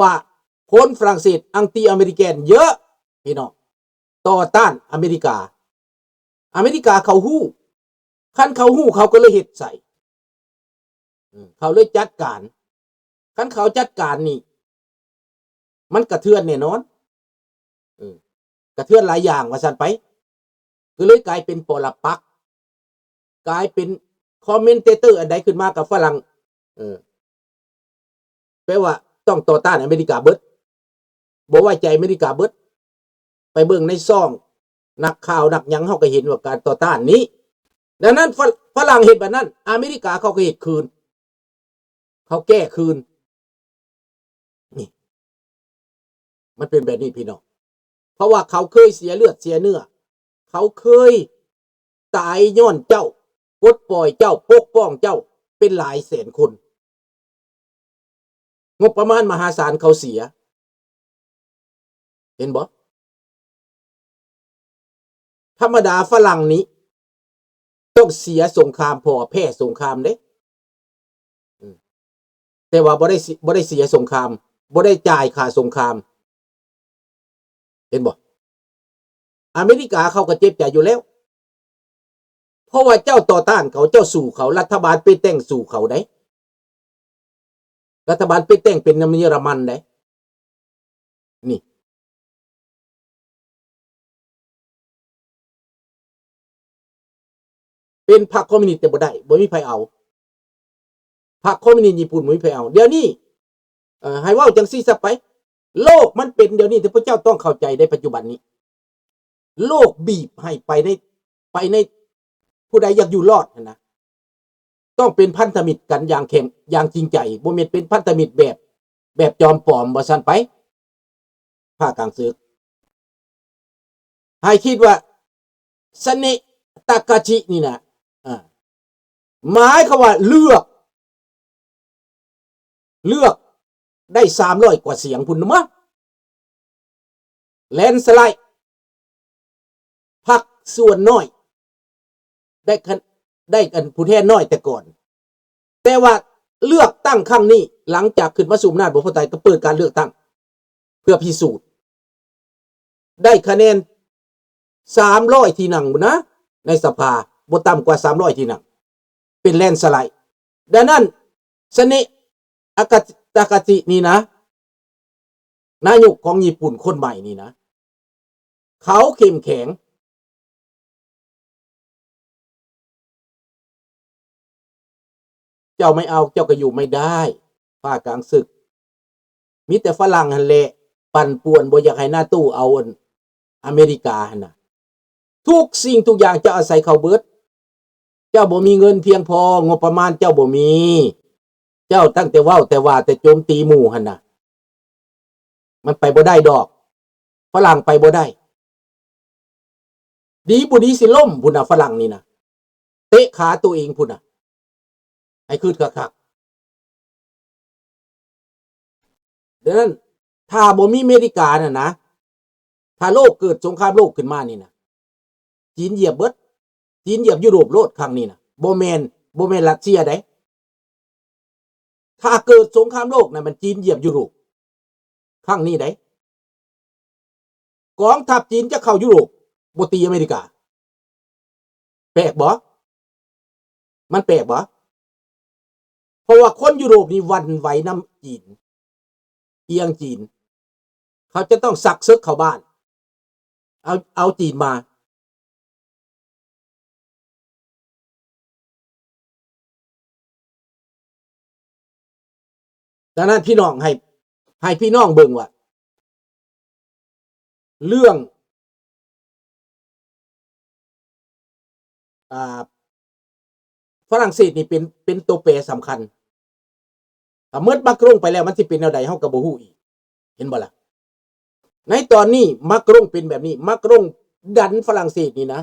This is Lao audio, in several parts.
ປະ ຄົນຝຣັ່ງເສດ anti American ເຍອະ ພີ່ນ້ອງ ຕໍ່ຕ້ານອາເມລິກາ. ອາເມລິກາເຂົາຮູ້ ຄັນເຂົາຮູ້ເຂົາກໍເລີຍເຮັດໃສ່ ເອີ ເຂົາເລີຍຈັດການ. ຄັນເຂົາຈັດການນີ້ ມັນກະເທືອນແນ່ນອນ ເອີ ກະເທືອນຫຼາຍຢ່າງວ່າຊັ້ນໄປ ກໍເລີຍກາຍເປັນປໍລະປັກ ກາຍເປັນ commentator ອັນໃດຂຶ້ນມາກັບຝຣັ່ງ ເອີ ແປວ່າຕ້ອງຕໍ່ຕ້ານອາເມລິກາເບິດ ບໍ່ໄວ້ໃຈອາເມລິກາເບິດ. ໄປເບິ່ງໃນຊ່ອງນັກຂ່າວນັກຫຍັງ ເຮົາກໍເຫັນວ່າການຕໍ່ຕ້ານນີ້. ດັ່ງນັ້ນ ຝ- ຝຣັ່ງເຮັດແບບນັ້ນ ອາເມລິກາເຂົາກໍເຮັດຄືນ ເຂົາແກ້ຄືນ. ນີ້ ມັນເປັນແບບນີ້ພີ່ນ້ອງ ເພາະວ່າເຂົາເຄີຍເສຍເລືອດເສຍເນື້ອ ເຂົາເຄີຍຕາຍຍ້ອນເຈົ້າ ປົດປ່ອຍເຈົ້າ ປົກປ້ອງເຈົ້າເປັນຫຼາຍແສນຄົນ. ງົບປະມານມະຫາສານເຂົາເສຍ ເຫັນບໍ່? ທຳມະດາຝຣັ່ງນີ້ຕ້ອງເສຍສົງຄາມ ເພາະວ່າແພ້ສົງຄາມເດ້ ອືມ ແຕ່ວ່າບໍ່ໄດ້ເສຍ ບໍ່ໄດ້ເສຍສົງຄາມ ບໍ່ໄດ້ຈ່າຍຄ່າສົງຄາມ ເຫັນບໍ່? ອາເມລິກາເຂົາກໍເຈັບໃຈຢູ່ແລ້ວ ເພາະວ່າເຈົ້າຕໍ່ຕ້ານເຂົາ ເຈົ້າສູ້ເຂົາ ລັດຖະບານເປັນແຕ່ງສູ້ເຂົາໃດ ລັດຖະບານເປັນແຕ່ງເປັນນຳເຢຍລະມັນໃດ ນີ້ ເປັນພັກຄອມມິວນິດແຕ່ບໍ່ໄດ້ ບໍ່ມີໃຜເອົາ ພັກຄອມມິວນິດຍີ່ປຸ່ນບໍ່ມີໃຜເອົາ. ດຽວນີ້ ເອີ ໃຫ້ເວົ້າຈັ່ງຊີ້ຊະໄປ ໂລກມັນເປັນດຽວນີ້ ທີ່ພວກເຈົ້າຕ້ອງເຂົ້າໃຈໃນປັດຈຸບັນນີ້ ໂລກບີບໃຫ້ໄປໃນ ໄປໃນ ຜູ້ໃດຢາກຢູ່ລອດຫັ້ນນະ ຕ້ອງເປັນພັນທະມິດກັນຢ່າງແຂງ ຢ່າງຈິງໃຈ ບໍ່ແມ່ນເປັນພັນທະມິດແບບ ແບບຈອມປອມວ່າຊັ້ນໄປ. ພາກກາງເສິກ ໃຫ້ຄິດວ່າ ສະເນະ ຕາກາຊິ ນີ້ນະ ອາ ໝາຍຄວາມວ່າເລືອກ ເລືອກໄດ້ສາມຮ້ອຍກວ່າສຽງພຸ້ນມະ ແລນສະໄລ ພັກສ່ວນນ້ອຍ ໄດ້ຄະ ໄດ້ອັນຜູ້ແທນນ້ອຍແຕ່ກ່ອນ ແຕ່ວ່າເລືອກຕັ້ງຄັ້ງນີ້ ຫຼັງຈາກຂຶ້ນມາສູ່ອຳນາດບໍ່ພໍໃຈ ກໍເປີດການເລືອກຕັ້ງ ເພື່ອພິສູດ ໄດ້ຄະແນນສາມຮ້ອຍທີ່ນັ່ງພຸ້ນນະ ໃນສະພາ ບໍ່ຕ່ຳກວ່າສາມຮ້ອຍທີ່ນັ່ງ ເປັນແລນສະໄລ. ດັ່ງນັ້ນ ສະເນະ ອາກາ ຕາກາຊິ ນີ້ນະ ນາຍົກຂອງຍີ່ປຸ່ນຄົນໃໝ່ນີ້ນະ ເຂົາເຂັ້ມແຂງ. ເຈົ້າໄມ່ເອົາ ເຈົ້າກໍຢູ່ໄມ່ໄດ້ ພາກກາງເສິກ ມີແຕ່ຝຣັ່ງຫັ້ນແຫຼະ ປັ່ນປ່ວນ ບໍ່ຢາກໃຫ້ນາໂຕເອົາອັນ ອາເມລິກາຫັ້ນນະ ທຸກສິ່ງທຸກຢ່າງເຈົ້າອາໄສເຂົາເບິດ. ເຈົ້າບໍ່ມີເງິນພຽງພໍ ງົບປະມານເຈົ້າບໍ່ມີ ເຈົ້າຕັ້ງແຕ່ເວົ້າແຕ່ວ່າ ແຕ່ໂຈມຕີໝູ່ຫັ້ນນະ ມັນໄປບໍ່ໄດ້ດອກ ຝຣັ່ງໄປບໍ່ໄດ້ ດີບໍ່ດີຊິລົ້ມພຸ້ນນະ ຝຣັ່ງນີ້ນະ ເຕະຂາໂຕເອງພຸ້ນນະ ໃຫ້ຄຶດຄັກໆ. ດັ່ງນັ້ນ ຖ້າບໍ່ມີເມລິການັ້ນນະ ຖ້າໂລກເກີດສົງຄາມໂລກຂຶ້ນມານີ້ນະ ຈີນຢຽບເບິດ ຈີນຢຽບຢູໂຣບໂລດຄັ້ງນີ້ນະ ບໍ່ແມ່ນ ບໍ່ແມ່ນຣັດເຊຍໃດ. ຖ້າເກີດສົງຄາມໂລກນະ ມັນຈີນຢຽບຢູໂຣບຄັ້ງນີ້ໃດ. ກອງທັບຈີນຈະເຂົ້າຢູໂຣບ ບໍ່ຕີອາເມລິກາ. ແປກບໍ່? ມັນແປກບໍ່? ເພາະວ່າຄົນຢູໂຣບນີ້ຫວັ່ນໄຫວນຳຈີນ ອຽງຈີນ ເຂົາຈະຕ້ອງຊັກເສິກເຂົ້າບ້ານ ເອົາ ເອົາຈີນມາ. ດັ່ງນັ້ນ ພີ່ນ້ອງ ໃຫ້ ໃຫ້ພີ່ນ້ອງເບິ່ງວ່າ ເລື່ອງ ອ່າ ຝຣັ່ງເສດນີ້ເປັນ ເປັນຕົວແປສຳຄັນ. ຖ້າໝົດມາກຣົງໄປແລ້ວ ມັນຊິເປັນແນວໃດ ເຮົາກໍບໍ່ຮູ້ອີກ ເຫັນບໍ່ລະ? ໃນຕອນນີ້ມາກຣົງເປັນແບບນີ້ ມາກຣົງດັນຝຣັ່ງເສດນີ້ນະ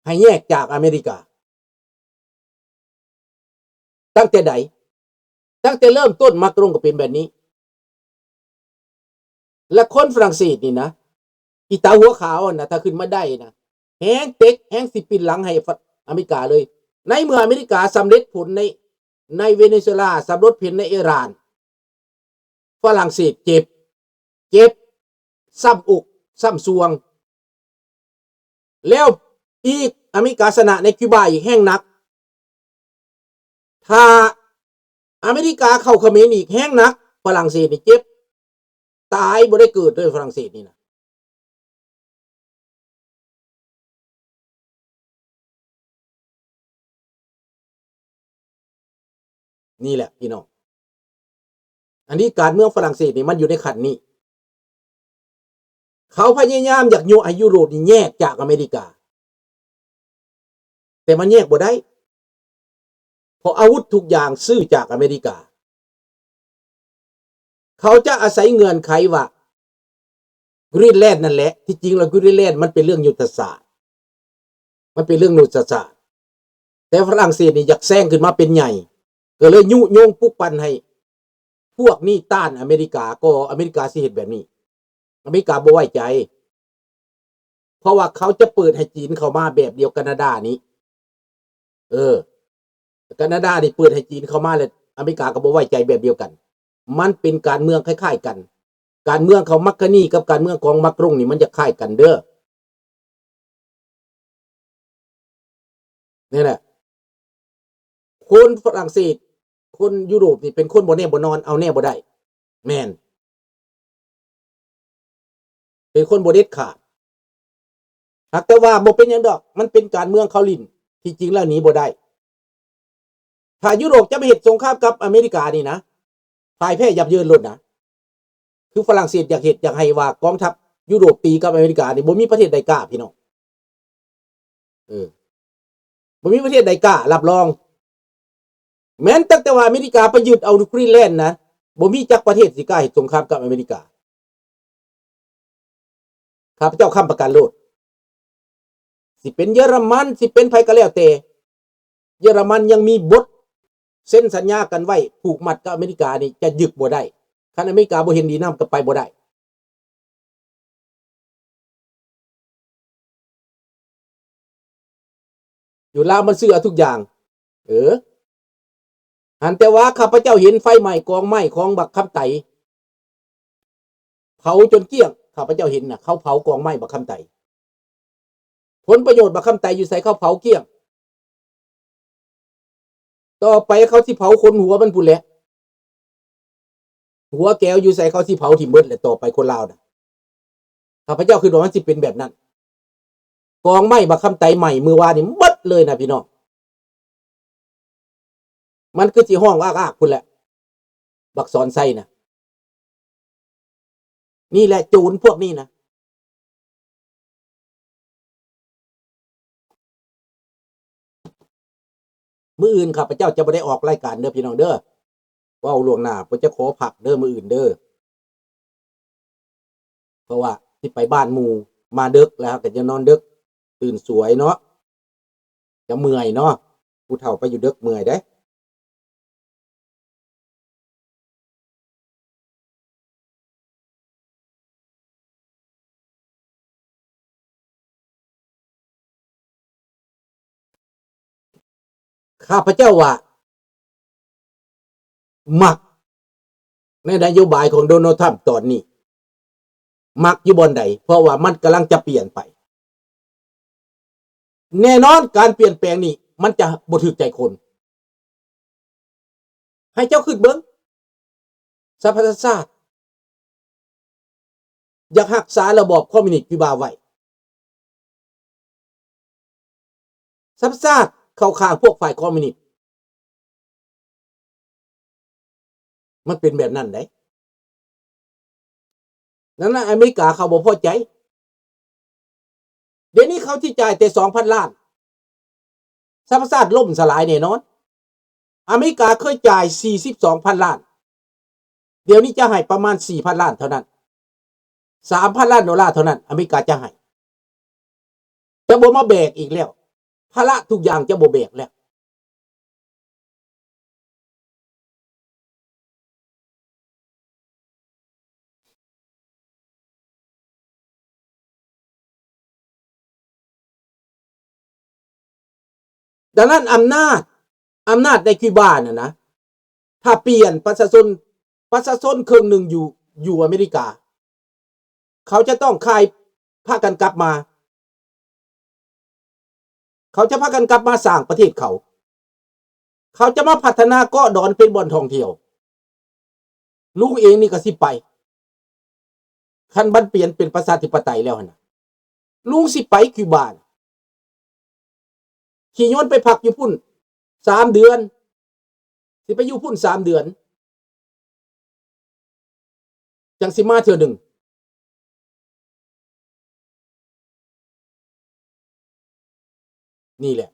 ໃຫ້ແຍກຈາກອາເມລິກາ. ຕັ້ງແຕ່ໃດ? ຕັ້ງແຕ່ເລີ່ມຕົ້ນມາກຣົງກໍເປັນແບບນີ້. ແລະ ຄົນຝຣັ່ງເສດນີ້ນະ ອີຕາຫົວຂາວຫັ້ນນະ ຖ້າຂຶ້ນມາໄດ້ນະ ແຮງເຕັກ ແຮງຊິປິ່ນຫຼັງໃຫ້ ອາເມລິກາເລີຍ. ໃນເມື່ອອາເມລິກາສຳເລັດຜົນໃນ ໃນເວເນຊູເອລາ ສຳເລັດຜົນໃນອີຣານ ຝຣັ່ງເສດເຈັບ ເຈັບຊ້ຳອົກຊ້ຳຊວງ ແລ້ວອີກອາເມລິກາຊະນະໃນຄິວບາອີກແຮງໜັກ. ຖ້າອາເມລິກາເຂົ້າຂະເໝນອີກແຮງໜັກ ຝຣັ່ງເສດນີ້ເຈັບ ຕາຍບໍ່ໄດ້ເກີດເລີຍຝຣັ່ງເສດນີ້ນະ. ນີ້ແຫຼະພີ່ນ້ອງ ອັນນີ້ການເມືອງຝຣັ່ງເສດນີ້ມັນຢູ່ໃນຂັ້ນນີ້. ເຂົາພະຍາຍາມຢາກຍົວະໃຫ້ຢູໂຣບນີ້ແຍກຈາກອາເມລິກາ ແຕ່ມັນແຍກບໍ່ໄດ້ ເພາະອາວຸດທຸກຢ່າງຊື້ຈາກອາເມລິກາ. ເຂົາຈະອາໄສເງື່ອນໄຂວ່າ Greenland ນັ້ນແຫຼະ ທີ່ຈິງແລ້ວ Greenland ມັນເປັນເລື່ອງຍຸດທະສາດ ມັນເປັນເລື່ອງຍຸດທະສາດ ແຕ່ຝຣັ່ງເສດນີ້ຢາກແຊງຂຶ້ນມາເປັນໃຫຍ່ ກໍເລີຍຍຸຍົງປຸກປັ່ນໃຫ້ພວກນີ້ຕ້ານອາເມລິກາ ກໍອາເມລິກາຊິເຮັດແບບນີ້ ອາເມລິກາບໍ່ໄວ້ໃຈ ເພາະວ່າເຂົາຈະເປີດໃຫ້ຈີນເຂົ້າມາແບບດຽວການາດານີ້ ເອີ ການາດານີ້ເປີດໃຫ້ຈີນເຂົ້າມາ ແລ້ວອາເມລິກາກໍບໍ່ໄວ້ໃຈແບບດຽວກັນ. ມັນເປັນການເມືອງຄ້າຍໆກັນ ການເມືອງຂອງມັກການີກັບການເມືອງຂອງມັກລົງນີ້ ມັນຈະຄ້າຍກັນເດີ້ ນີ້ແຫຼະ. ຄົນຝຣັ່ງເສດ ຄົນຢູໂຣບນີ້ເປັນຄົນບໍ່ແນ່ບໍ່ນອນ ເອົາແນ່ບໍ່ໄດ້ ແມ່ນ ເປັນຄົນບໍ່ເດັດຂາດ. ຫາກແຕ່ວ່າບໍ່ເປັນຫຍັງດອກ ມັນເປັນການເມືອງເຂົາຫຼິ້ນ ທີ່ຈິງແລ້ວໜີບໍ່ໄດ້. ຖ້າຢູໂຣບຈະໄປເຮັດສົງຄາມກັບອາເມລິການີ້ນະ ພ່າຍແພ້ຫຍັບເຢິນໂລດນະ. ຄືຝຣັ່ງເສດຢາກເຮັດ ຢາກໃຫ້ວ່າກອງທັບຢູໂຣບຕີກັບອາເມລິການີ້ ບໍ່ມີປະເທດໃດກ້າ ພີ່ນ້ອງ ເອີ ບໍ່ມີປະເທດໃດກ້າຮັບຮອງ. ແມ່ນຕັ້ງແຕ່ວ່າອາເມລິກາໄປຍຶດເອົາ Greenland ນະ ບໍ່ມີຈັກປະເທດຊິກ້າເຮັດສົງຄາມກັບອາເມລິກາ. ຂ້າພະເຈົ້າຄ້ຳປະກັນໂລດ ຊິເປັນເຢຍລະມັນ ຊິເປັນໃຜກໍແລ້ວແຕ່ ເຢຍລະມັນຍັງມີບົດເຊັນສັນຍາກັນໄວ້ ຜູກມັດກັບອາເມລິການີ້ ຈະຍຶກບໍ່ໄດ້. ຄັນອາເມລິກາບໍ່ເຫັນດີນຳ ກໍໄປບໍ່ໄດ້. ຢູ່ລາວມັນຊື້ເອົາທຸກຢ່າງ ເອີ ຫັ້ນແຕ່ວ່າຂ້າພະເຈົ້າເຫັນໄຟໄໝ້ກອງໄມ້ຂອງບັກຄຳໄຕ ເຜົາຈົນກ້ຽງ ຂ້າພະເຈົ້າເຫັນນະ ເຂົາເຜົາກອງໄມ້ບັກຄຳໄຕ. ຜົນປະໂຫຍດບັກຄຳໄຕຢູ່ໃສ ເຂົາເຜົາກ້ຽງ. ຕໍ່ໄປເຂົາຊິເຜົາຂົນຫົວມັນພຸ້ນແຫຼະ ຫົວແກວຢູ່ໃສ ເຂົາຊິເຜົາຖິ້ມເບິດແຫຼະ ຕໍ່ໄປຄົນລາວນະ. ຂ້າພະເຈົ້າຄິດວ່າມັນຊິເປັນແບບນັ້ນ. ກອງໄມ້ບັກຄຳໄຕໄໝ້ມື້ວານນີ້ໝົດເລີຍນະພີ່ນ້ອງ. ມັນຄືຊິຮ້ອງອາກໆພຸ້ນແຫຼະ ບັກສອນໄຊນະ. ນີ້ແຫຼະໂຈນພວກນີ້ນະ. ມື້ອື່ນຂ້າພະເຈົ້າຈະບໍ່ໄດ້ອອກລາຍການເດີພີ່ນ້ອງເດີ. ເວົ້າລ່ວງໜ້າ ເພິ່ນຈະຂໍພັກເດີມື້ອື່ນເດີ. ເພາະວ່າຊິໄປບ້ານໝູ່ ມາເດິກແລ້ວກໍຈະນອນເດິກ ຕື່ນສວຍເນາະ ຈະເມື່ອຍເນາະ. ຜູ້ເຖົ້າໄປຢູ່ເດິກເມື່ອຍເດ້. ຂ້າພະເຈົ້າວ່າ ມັກໃນນະໂຍບາຍຂອງໂດນັລ ທຣຳ ຕອນນີ້ ມັກຢູ່ບ່ອນໃດ? ເພາະວ່າມັນກຳລັງຈະປ່ຽນໄປ. ແນ່ນອນການປ່ຽນແປງນີ້ມັນຈະບໍ່ຖືກໃຈຄົນ. ໃຫ້ເຈົ້າຄິດເບິ່ງ ສະຫະປະຊາຊາດຢາກຮັກສາລະບອບຄອມມິວນິດຄິວບາໄວ້. ສະຫະປະຊາຊາດເຂົ້າຂ້າງພວກຝ່າຍຄອມມິວນິດ. ມັນເປັນແບບນັ້ນໃດ໋. ນັ້ນນະ ອາເມລິກາເຂົາບໍ່ພໍໃຈ. ດຽວນີ້ເຂົາຊິຈ່າຍແຕ່ສອງພັນລ້ານ. ສະຫະປະຊາຊາດລົ້ມສະຫຼາຍແນ່ນອນ. ອາເມລິກາເຄີຍຈ່າຍສີ່ສິບສອງພັນລ້ານ. ດຽວນີ້ຈະໃຫ້ປະມານສີ່ພັນລ້ານເທົ່ານັ້ນ. ສາມພັນລ້ານໂດລາເທົ່ານັ້ນ ອາເມລິກາຈະໃຫ້. ຈະບໍ່ມາແບກອີກແລ້ວ. ພາລະທຸກຢ່າງຈະບໍ່ແບກແລ້ວ. ດັ່ງນັ້ນ ອຳນາດ ອຳນາດໃນຄິວບານັ້ນນະ ຖ້າປ່ຽນ ປະຊາຊົນ ປະຊາຊົນເຄິ່ງໜຶ່ງຢູ່ ຢູ່ອາເມລິກາ ເຂົາຈະຕ້ອງຄາຍ ພາກັນກັບມາ ເຂົາຈະພາກັນກັບມາສ້າງປະເທດເຂົາ ເຂົາຈະມາພັດທະນາເກາະດອນເປັນບ່ອນທ່ອງທ່ຽວ. ລຸງເອງນີ້ກໍຊິໄປ ຄັນມັນປ່ຽນເປັນປະຊາທິປະໄຕແລ້ວຫັ້ນນະ ລຸງຊິໄປຄິວບາ ຂີ່ຍົນໄປພັກຢູ່ພຸ້ນສາມເດືອນ ຊິໄປຢູ່ພຸ້ນສາມເດືອນ ຈັ່ງຊິມາເທື່ອໜຶ່ງ. ນີ້ແຫຼະ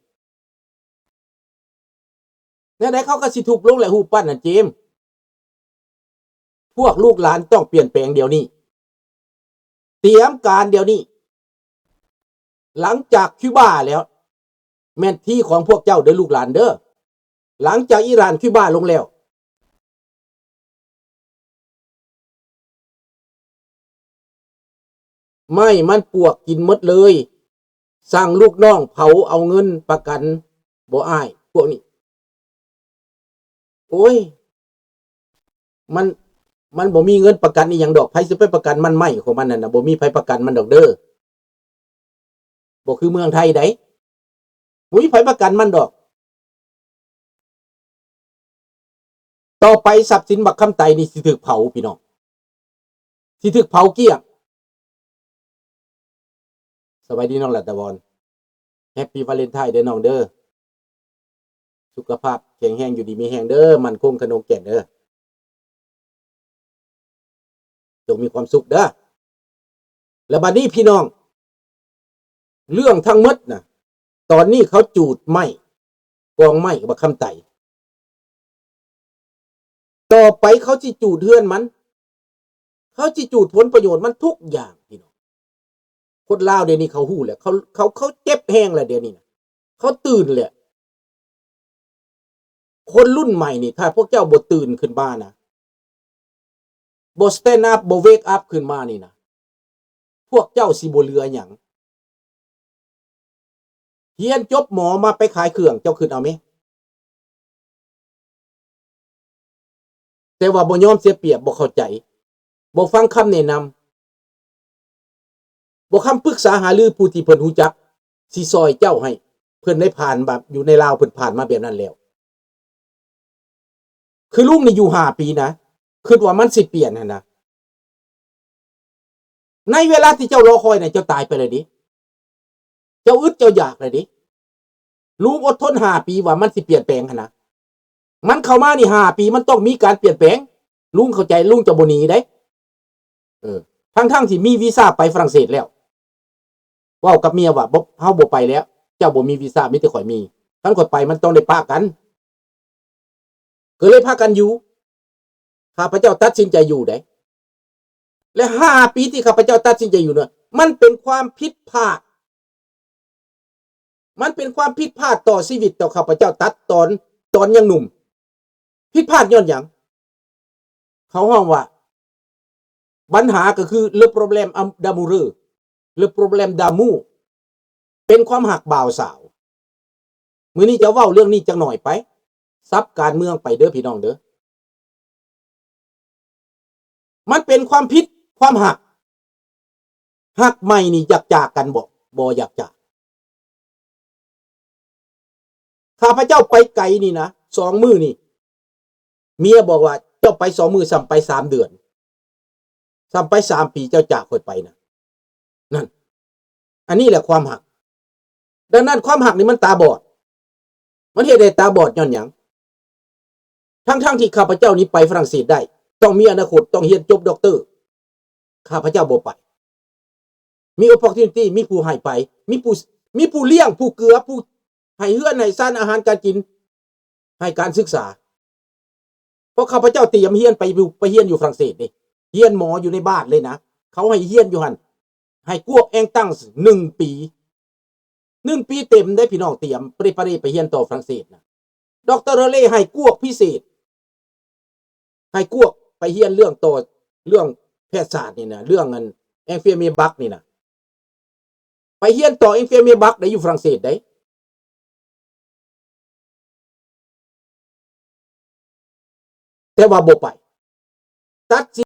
ແນວໃດເຂົາກໍຊິທຸບລົງແຫຼະ ຮູບປັ້ນນັ້ນ ເຈມ. ພວກລູກຫຼານຕ້ອງປ່ຽນແປງດຽວນີ້ ຕຽມການດຽວນີ້. ຫຼັງຈາກຄິວບາແລ້ວ ແມ່ນທີຂອງພວກເຈົ້າເດີລູກຫຼານເດີ. ຫຼັງຈາກອີຣານຄິວບາລົງແລ້ວ ໄມ້ມັນປວກກິນໝົດເລີຍ. ສັ່ງລູກນ້ອງເຜົາເອົາເງິນປະກັນບໍ່ອ້າຍ ພວກນີ້. ໂອ້ຍ ມັນ ມັນບໍ່ມີເງິນປະກັນອີ່ຫຍັງດອກ. ໃຜຊິໄປປະກັນມັນໄມ້ຂອງມັນຫັ້ນນະ? ບໍ່ມີໃຜປະກັນມັນດອກເດີ. ບໍ່ຄືເມືອງໄທໃດ໋ ບໍ່ມີໃຜປະກັນມັນດອກ. ຕໍ່ໄປຊັບສິນບັກຄຳໄຕນີ້ຊິຖືກເຜົາພີ່ນ້ອງ ຊິຖືກເຜົາກ້ຽງ. ສະບາຍດີນ້ອງລັດຕະວອນ Happy Valentine ເດີນ້ອງເດີ. ສຸຂະພາບແຂງແຮງ ຢູ່ດີມີແຮງເດີ ໝັ້ນຄົງຂະໜົງແກ່ນເດີ ຈົ່ງມີຄວາມສຸກເດີ. ແລ້ວບັດນີ້ພີ່ນ້ອງ ເລື່ອງທັງໝົດນະ ຕອນນີ້ເຂົາຈູດໄມ້ ກອງໄມ້ບັກຄຳໄຕ ຕໍ່ໄປເຂົາຊິຈູດເຮືອນມັນ ເຂົາຊິຈູດຜົນປະໂຫຍດມັນທຸກຢ່າງພີ່ນ້ອງ. ຄົນລາວດຽວນີ້ເຂົາຮູ້ແລ້ວ ເຂົາ ເຂົາ ເຂົາເຈັບແຮງແລ້ວດຽວນີ້ນະ ເຂົາຕື່ນແລ້ວ. ຄົນລຸ້ນໃໝ່ນີ້ ຖ້າພວກເຈົ້າບໍ່ຕື່ນຂຶ້ນມານະ ບໍ່ stand up ບໍ່ wake up ຂຶ້ນມານີ້ນະ ພວກເຈົ້າຊິບໍ່ເຫຼືອຫຍັງ. ຮຽນຈົບໝໍມາໄປຂາຍເຄື່ອງ ເຈົ້າຄິດເອົາແມ? ແຕ່ວ່າບໍ່ຍອມເສຍປຽບ ບໍ່ເຂົ້າໃຈ ບໍ່ຟັງຄຳແນະນຳ ບໍ່ຄຳປຶກສາຫາລືຜູ້ທີ່ເພິ່ນຮູ້ຈັກ ຊິຊ່ອຍເຈົ້າໃຫ້ ເພິ່ນໄດ້ຜ່ານມາ ຢູ່ໃນລາວເພິ່ນຜ່ານມາແບບນັ້ນແລ້ວ. ຄືລຸງນີ້ຢູ່ຫ້າປີນະ ຄິດວ່າມັນຊິປ່ຽນຫັ້ນນະ. ໃນເວລາທີ່ເຈົ້າລໍຄອຍນະ ເຈົ້າຕາຍໄປແລ້ວເດ ເຈົ້າອຶດເຈົ້າຢາກແລ້ວເດ. ລຸງອົດທົນຫ້າປີວ່າມັນຊິປ່ຽນແປງຫັ້ນນະ ມັນເຂົ້າມານີ້ຫ້າປີ ມັນຕ້ອງມີການປ່ຽນແປງ ລຸງເຂົ້າໃຈ ລຸງຈະບໍ່ໜີເດ້. ເອີ ທັງໆທີ່ມີວີຊາໄປຝຣັ່ງເສດແລ້ວ ເວົ້າກັບເມຍວ່າ ບໍ່ ເຮົາບໍ່ໄປແລ້ວ ເຈົ້າບໍ່ມີວີຊາ ມີແຕ່ຂ້ອຍມີ ຄັນຂ້ອຍໄປມັນຕ້ອງໄດ້ປະກັນ ກໍເລີຍພາກັນຢູ່. ຂ້າພະເຈົ້າຕັດສິນໃຈຢູ່ເດ້ ແລະ ຫ້າປີທີ່ຂ້າພະເຈົ້າຕັດສິນໃຈຢູ່ນັ້ນ ມັນເປັນຄວາມຜິດພາດ ມັນເປັນຄວາມຜິດພາດຕໍ່ຊີວິດ ຕໍ່ຂ້າພະເຈົ້າ ຕັດຕອນ ຕອນຍັງໜຸ່ມ. ຜິດພາດຍ້ອນຫຍັງ? ເຂົາຮ້ອງວ່າ ບັນຫາກໍຄື Le problème am-, d'amoureux Le problème d'amour ເປັນຄວາມຮັກບ່າວສາວ. ມື້ນີ້ຈະເວົ້າເລື່ອງນີ້ຈັກໜ້ອຍໄປ ສັບການເມືອງໄປເດີພີ່ນ້ອງເດີ. ມັນເປັນຄວາມຜິດຄວາມຮັກ. ຮັກໃໝ່ນີ້ຢາກຈາກກັນບໍ່? ບໍ່ຢາກຈາກ. ຂ້າພະເຈົ້າໄປໄກນີ້ນະ ສອງມື້ນີ້ ເມຍບອກວ່າ ເຈົ້າໄປສອງມື້ ສ່ຳໄປສາມເດືອນ ສ່ຳໄປສາມປີ ເຈົ້າຈາກຂ້ອຍໄປນະ. ນັ້ນ ອັນນີ້ແຫຼະຄວາມຮັກ. ດັ່ງນັ້ນ ຄວາມຮັກນີ້ມັນຕາບອດ. ມັນເຮັດໃຫ້ຕາບອດຍ້ອນຫຍັງ? ທັງໆທີ່ຂ້າພະເຈົ້ານີ້ໄປຝຣັ່ງເສດໄດ້ ຕ້ອງມີອະນາຄົດ ຕ້ອງຮຽນຈົບດັອກເຕີ ຂ້າພະເຈົ້າບໍ່ໄປ. ມີ opportunity ມີຜູ້ໃຫ້ໄປ ມີຜູ້ ມີຜູ້ລ້ຽງ ຜູ້ເກືອ ຜູ້ໃຫ້ເຮືອນໃຫ້ຊານ ອາຫານການກິນ ໃຫ້ການສຶກສາ. ເພາະຂ້າພະເຈົ້າຕຽມຮຽນໄປຢູ່ ໄປຮຽນຢູ່ຝຣັ່ງເສດເດ້ ຮຽນໝໍຢູ່ໃນບ້ານເລີຍນະ ເຂົາໃຫ້ຮຽນຢູ່ຫັ້ນ ໃຫ້ກວກແອງຕັ້ງໜຶ່ງປີ ໜຶ່ງປີເຕັມເດ້ພີ່ນ້ອງ ຕຽມ ປະເດ ປະເດ ໄປຮຽນຕໍ່ຝຣັ່ງເສດນະ. ດອກເຕີ ເຣເລ ໃຫ້ກວກພິເສດ ໃຫ້ກວກໄປຮຽນເລື່ອງຕໍ່ ເລື່ອງແພດສາດນີ້ນະ ເລື່ອງອັນ infirmier bac ນີ້ນະ ໄປຮຽນຕໍ່ infirmier bac ໄດ້ຢູ່ຝຣັ່ງເສດໄດ້ ແຕ່ວ່າບໍ່ໄປ. ຕັດສິ